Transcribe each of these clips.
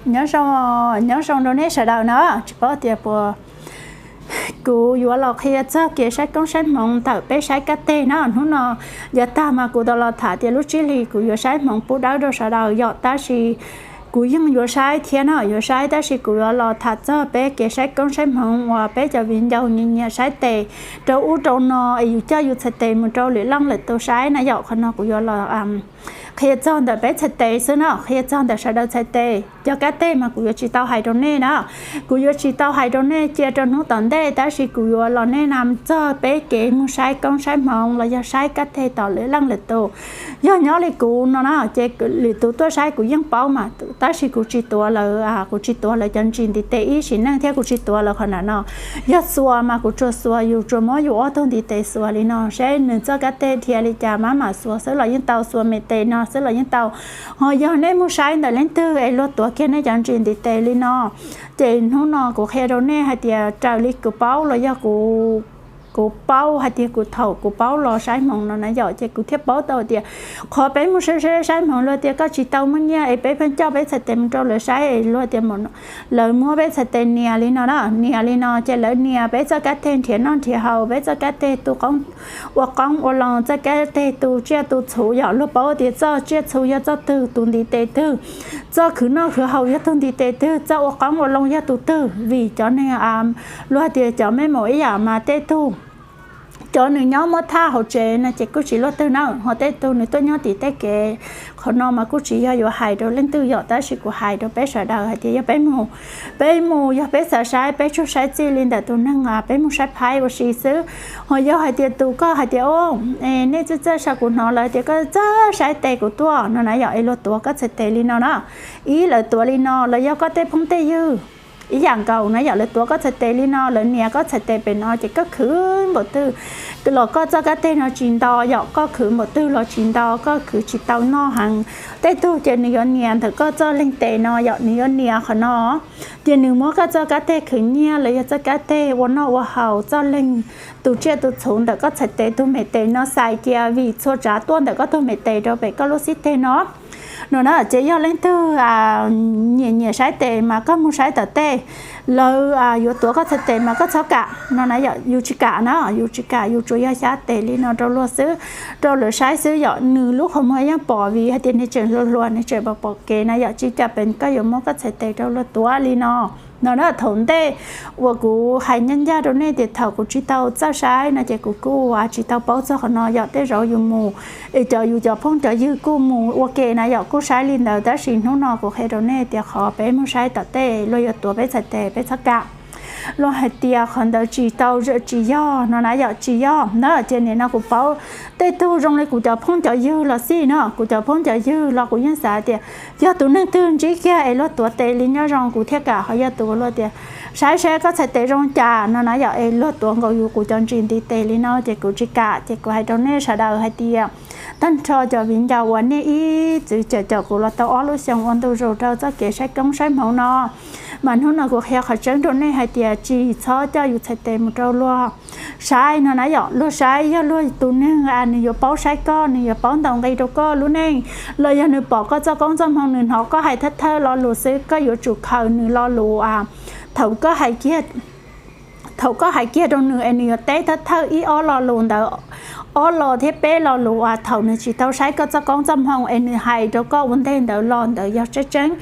Nyob zoo, nyob zoo rau nej sawv daws na, tsis paub tias puas, kuv yuav los qhia txog kev saib koob saib hmoov ntawm peb saib kab teg na. Hnub no yav tag mas kuv tau los tham tias lub tsib hlis kuv yuav saib hmoov pub dawb rau sawv daws yom, tab sis kuv yeej yuav saib thiab no, yuav saib tab sis kuv yuav los tham txog peb kev saib koob saib hmoov uas peb cov viv ncaus nyiam nyiam saib tes rau ub rau no es yus coj yus txhais tes mus rau lwm leej lwm tus saib na yom. Qhov no kuv yuav los qhia txog ntawm peb txhais tes xwb no, qhia txog ntawm sawv daws txhais tes. Cov kab teg mas kuv yuav tsis tau hais rau nej na, kuv yuav tsis tau hais rau nej cia rau hnub tom ntej, tab sis kuv yuav los nej na txog peb kev mus saib koob saib hmoov los yog saib kab teg tom lwm leej lwm tus. Yog nyob li kuv no na ces lwm tus tuaj saib kuv yeej paub mas, tab sis kuv tsis tuav lawv, kuv tsis tuav lawv cov ntsis ntiv tes ib sim neej thiab kuv tsis tuav lawv qhov na no. Yog xuas mas kuv tsuas xuas, yus tsuas muab yus ob tug ntiv tes xuas li no seb nws txoj kab teg dhia li cas, maj mam xuas xwb los yeej tau, xuas me tes no xwb los yeej tau. Ho yog nej mus saib ntawm leej twg es luag tuav kiag nej cov ntsis ntiv tes li no, ces hnub no kuv qhia rau nej hais tias raws li kuv paub los yog kuv paub hais tias kuv thaum kuv paub los saib hmoov no na yom, ces kuv thiaj paub tau tias qhov peb mus saib saib saib hmoov luag tias koj tsis tau muaj nyiaj es peb pheej coj peb txhais tes mus rau lawv saib es luag tias lawv muab peb txhais tes nias li no na, nias li no ces lawv nias peb txoj kab teg nrhiav noj nrhiav haus, peb txoj kab teg tu ua qoob ua loo, txoj kab teg tu tsiaj tu txhu yom. Luag paub tias txoj tsiaj txhu yog txoj twg, tus ntiv tes twg, txoj khwv noj khwv haus yog tus ntiv tes twg, txoj ua qoob ua loo yog tus twg, vim cov neeg luag tias cov mej maum ib yam mas tej tug cov nws nyob muab thaj hauv tsev no ces kuj tsis luaj twg na, ho tej tug nws tuaj nyob tim tej kev. Qhov no mas kuj tsis yog yuav hais rau leej twg yom, tab sis kuv hais rau peb sawv daws hais tias yog peb mus, peb mus yog peb xav saib peb tsuas saib txij li ntawm tus neeg peb mus saib phaib ua si xwb. Ho yog hais tias tus koj hais tias nej txawj txawj saib, kuv hnov lawv tias koj txawj saib tes kuv tuaj no na yom, es luag tuav koj txhais tes li no na, ib lawv tuav li no los yog koj tej phooj tej ywg ib yam nkaus na yom, lawv tuav koj txhais tes li no, lawv nias koj txhais tes pem no ces koj khwv npaum twg los koj txoj kab teg no tsis nto yom, koj khwv npaum twg los tsis nto, koj khwv tsis tau noj heev. Tej tug ces nws yuav nias ntawm koj txoj leeg tes no yom, nws yuav nias qhov no ces nws muab koj txoj kab teg khwv nyiaj los yog txoj kab teg ua noj ua haus, txoj leeg tu tsiaj tu txhu ntawm koj txhais tes tus me tes no xais cia vim txhua tsav tuaj ntawm koj tus me tes rau pem koj lub xib teg no. No na ces yog leej twg nyiam nyiam saib tes mas koj mus saib tom tej, lawv yuav tuav koj txhais tes mas koj txhob kam no na yom, yus tsis kam na, yus tsis kam, yus tsuas yog xyab tes li no rau luag xwb, rau lawv saib xwb yom. Nws lub qhov muag yeej pom vim hais tias nws tseem hluas hluas, nws tseem pom pom kev na yom, tsis cas pes koj yuav muab koj txhais tes rau luag tuav li no. No na thaum ntej uas kuv hais ncaj ncaj rau nej tias thaum kuv tsis tau txawj saib no ces kuv kuj tsis tau paub txog qhov no yom, tej zaum yus mus es cov yus cov phooj cov ywg kuj mus ua ke na yom, kuj saib li ntawd, tab sis hnub no kuv qhia rau nej tias qhov peb mus saib tom tej luag yuav tuav peb txhais tes peb txhob kam. Luag hais tias qhov ntawd tsis tau, tsis yog no na yom, tsis yog na. Ces nim no kuv paub tej tug zoo li kuv cov phooj cov ywg los xij no, kuv cov phooj cov ywg los kuv yeej xav tias yog tus neeg twg ntsib kiag es luag tuav tes li nyob zoo kuv thiaj kam, ho yog tus luag tias saib saib koj txhais tes zoo cas no na yom, es luag tuav nkaus yus kuv cov ntsis ntiv tes li no ces kuv tsis kam. Ces kuv hais rau nej sawv daws hais tias tag nrho cov viv ncaus uas nej ib txwm caum caum kuv los tau ob lub xyoo ua ntu zus rau txoj kev saib koob saib hmoov no, mas hnub no kuv qhia qhov tseeb rau nej hais tias tsis txhob coj yus txhais tes mus rau luag saib no na yom. Luag saib yog luag tus neeg nws yuav paub saib koj, nws yuav paub ntaus nqi rau koj lub neej, los yog nws pom koj txoj koob txoj hmoov, nws hnov koj hais thawj thawj lo lus xwb, koj yuav tsum khaws nws lo lus. Thaum koj hais kiag, thaum koj hais kiag rau nws es nws yuav teb thawj thawj ib ob lo lus ntawd, ob lo thiab peb lo lus uas thaum nws tsis tau saib koj txoj koob txoj hmoov es nws hais rau koj ua ntej ntawd los ntawd yog tseeb tseeb.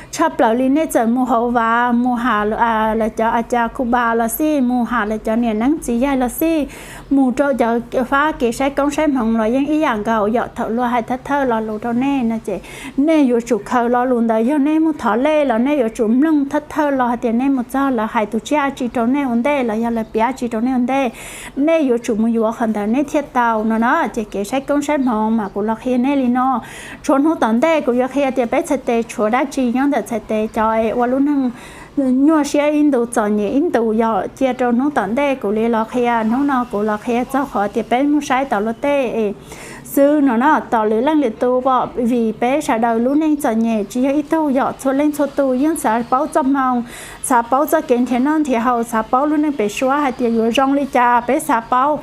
Tshaj plaws li nej txawm mus hauv vas, mus ham lawv cov a cas khu bas los xij, mus ham lawv cov niam neeb txiv yaig los xij, mus rau cov fab kev saib koob saib hmoov los yeej ib yam nkaus yom. Thaum luag hais thawj thawj lo lus rau nej no ces nej yuav tsum khaws lo lus ntawd, yog nej mus thov lej los nej yuav tsum mloog thawj thawj lo hais tias nej mus txog lawv hais tus tsiaj dab tsi rau nej ua ntej los yog lawv piav dab tsi rau nej ua ntej, nej yuav tsum mus yuav qhov ntawd nej thiaj tau no na. Ces kev saib koob saib hmoov mas kuv los qhia nej li no. Tshuav hnub tom ntej kuv yuav qhia tias peb txhais tes tshuav dab tsi nyob ntawm txhais tes cov es ua lub neej nyuaj siab ib ntus txom nyem ib ntus yom. Cia rau hnub tom ntej kuv li los qhia, hnub no kuv los qhia txog qhov tias peb mus saib tom luag tej xwb no na, tom lwm leej lwm tus pom, vim peb sawv daws lub neej txom nyem tsis yog ib tug yom, txhua leej txhua tus yeej xav paub txoj hmoo, xav paub txoj kev nrhiav noj nrhiav haus, xav paub lub neej pem suab hais tias yuav zoo li cas peb xav paub.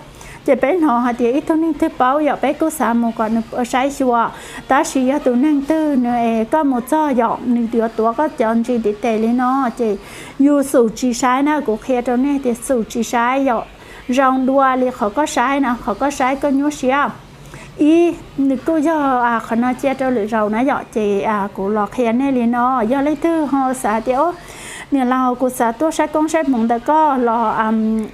Ces peb hnov hais tias ib tug neeg twg paub yom, peb kuj xav mus kom nws saib xyuas. Tab sis yog tus neeg twg nws es koj mus txog yom, nws yuav tuav koj cov ntsis ntiv tes li no, ces yus xum tsis saib na, kuv qhia rau nej tias xum tsis saib yom, zoo dua li qhov koj saib no, qhov koj saib koj nyuaj siab. Ib, nws kuj yog qhov no cia rau lwm zaus na yom, ces kuv los qhia nej li no. Yog leej twg ho xav tias, o, niam laus, kuv xav tuaj saib koob saib hmoov ntawm koj los,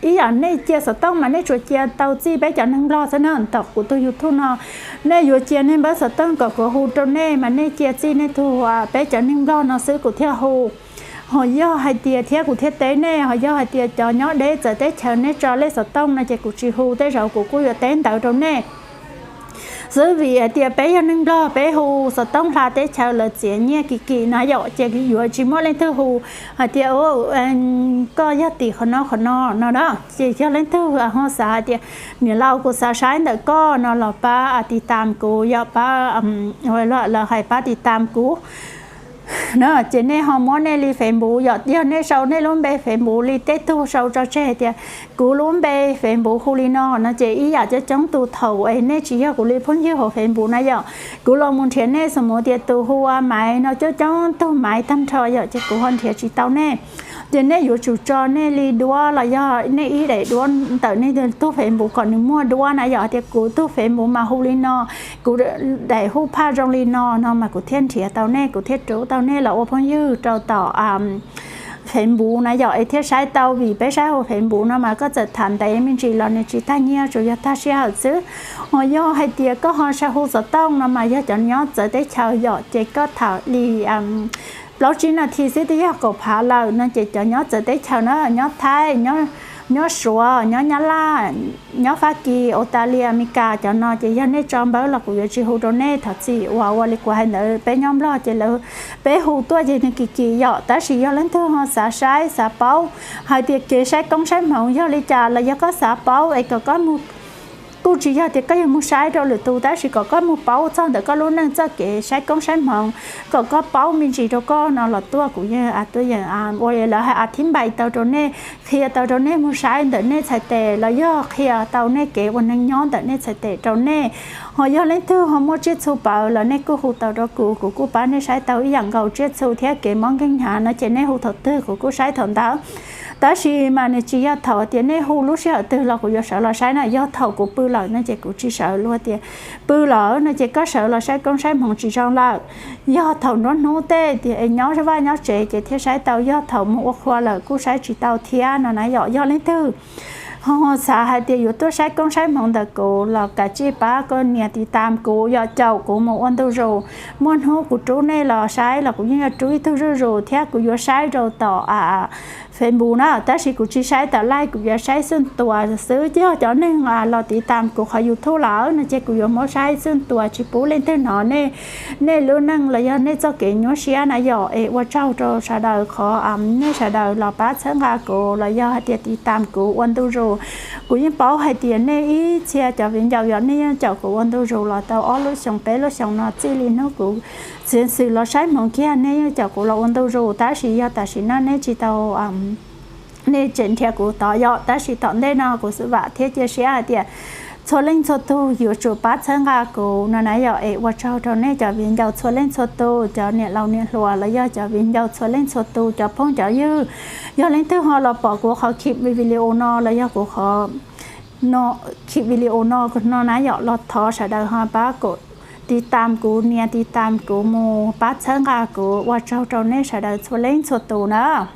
ib yam nej cia xov tooj mas nej tsuas cia tau txij peb cov neeg Nplog xwb na. Tom kuv tus YouTube no, nej yuav cia nej npawb xov tooj kom kuv hu rau nej mas nej cia txij nej tug, peb cov neeg Nplog no xwb kuv thiaj hu. Ho yog hais tias, thiab kuv thiaj teb nej, ho yog hais tias cov nyob deb txawv teb chaws nej tso lej xov tooj no ces kuv tsis hu, tej zaum kuv kuj yuav teb ntawv rau nej xwb, vim hais tias peb yog neeg Nplog, peb hu xov tooj hla teb chaws lawv txiav nyiaj kim kim na yom, ces yuav tsis muaj leej twg hu hais tias, koj yog tim qhov no qhov no no na. Ces yog leej twg ho xav hais tias, niam laus, kuv xav saib ntawm koj no los pab tiv tam kuv yom, pab, lawv hais pab tiv tam kuv na, ces nej ho muab nej li Facebook yom, yog nej sau nej lub npe Facebook li tej tug sau tso tseg tias kuv lub npe Facebook hu li no no, ces ib yam coob coob tus thaum es nej tsis yog kuv li phooj ywg hauv Facebook na yom, kuv los mus nrhiav nej, xav mus tias tus hu ua Maiv no coob coob tug Maiv tag nrho yom, ces kuv ho nrhiav tsis tau nej. Ces nej yuav tsum tso nej li duab los yog nej ib daim duab ntawm nej tug Facebook kom nws muaj duab na yom, tias kuv tug Facebook mas hu li no, kuv daim hu phaj zoo li no no mas kuv thiaj nrhiav tau nej, kuv thiaj rub tau nej los ua phooj ywg rau tom Facebook na yom, es thiaj saib tau, vim peb saib hauv Facebook no mas koj txawm tham ntev me ntsis los nws tsis tag nyiaj, tsuas yog tag sij hawm xwb. Ho yog hais tias koj ho saib hu xov tooj no mas yog cov nyob txawv teb chaws yom, ces koj tham li plaub tsib nas this xwb twb yog kaum phav lawm no, ces cov nyob txawv teb chaws na, nyob Thaib, nyob Suav, nyob Nyab Laj, nyob Fab Kis, Australia, Amelikas cov no ces yog nej tso npawb los kuv yuav tsis hu rau nej. Thov txim uas ua li kuv hais ntawd, peb nyob Nplog ces lawv, peb hu tuaj ces nws kim kim yom, tab sis yog leej twg ho xav saib xav paub hais tias kev saib koob saib hmoov yog li cas los yog koj xav paub es kom koj mus, kuj tsis yog tias koj yuav mus saib rau lwm tus, tab sis kom koj mus paub txog ntawm koj lub neej txoj kev saib koob saib hmoov, kom koj paub me ntsis rau koj no los tuaj, kuv yeej tuaj yeem ua lawv hais a thib npais tau rau nej, qhia tau rau nej mus saib ntawm nej txhais tes los yog qhia tau nej kev ua neej nyob ntawm nej txhais tes rau nej. Ho yog leej twg ho muaj tsiaj txhu pawv los nej kuj hu tau rau kuv, kuv kuj pab nej saib tau ib yam nkaus tsiaj txhu thiab kev mob nkeeg hnyav no ces nej hu thaum twg kuv kuj saib thaum ntawd. Tab sis mas nws tsis yog thaum tias nej hu lub sij hawm twg los kuv yuav sawv los saib na, yog thaum kuv pw lawm no ces kuv tsis sawv, luag tias pw lawm no ces koj sawv los saib koob saib hmoov tsis zoo lawm. Yog thaum nruab hnub tej tias es nyob vaj nyob tsev ces thiaj saib tau, yog thaum mus ua qhua lawm kuj saib tsis tau thiab no na yom. Yog leej twg ho xav hais tias yuav tuaj saib koob saib hmoov ntawm kuv los kav tsij pab koj nias tiv tam kuv yom, caum kuv mus ua ntu zus. Muaj hnub kuv rub nej los saib los kuv yeej yuav rub ib tug zuj zus thiab kuv yuav saib rau tom Facebook na, tab sis kuv tsis saib tom live, kuv yuav saib xwb tuas xwb. Yog cov neeg los tiv tam kuv qhov YouTube lawm no ces kuv yuav muab saib xwb tuas tsis pub leej twg hnov nej, nej lub neej los yog nej txoj kev nyuaj siab na yom. Es ua tsaug rau sawv daws qhov nej sawv daws los pab txhawb nqa kuv los yog hais tias tiv tam kuv ua ntu zus. Kuv yeej paub hais tias nej ib txhia cov viv ncaus yog nej yeej caum kuv ua ntu zus los tau ob lub xyoos peb lub xyoos no, txij li hnub kuv txiav txim los saib hmoov kiag nej yeej caum kuv los ua ntu zus, tab sis yog tam sim no nej tsis tau, nej tseem nrhiav kuv tod yom. Tab sis tom ntej no kuv xav vam thiab cia siab hais tias txhua leej txhua tug yuav tsum pab txhawb nqa kuv no na yom. Es ua tsaug rau nej cov viv ncaus txhua leej txhua tus, cov niam laus niam hluas los yog cov viv ncaus txhua leej txhua tus, cov phooj cov ywg. Yog leej twg ho los pom kuv qhov khi video no los yog kuv qhov khi video no no na yom, los thov sawv daws ho pab kuv tiv tam kuv, nias tiv tam kuv mus pab txhawb nqa kuv. Ua tsaug rau nej sawv daws txhua leej txhua tus na.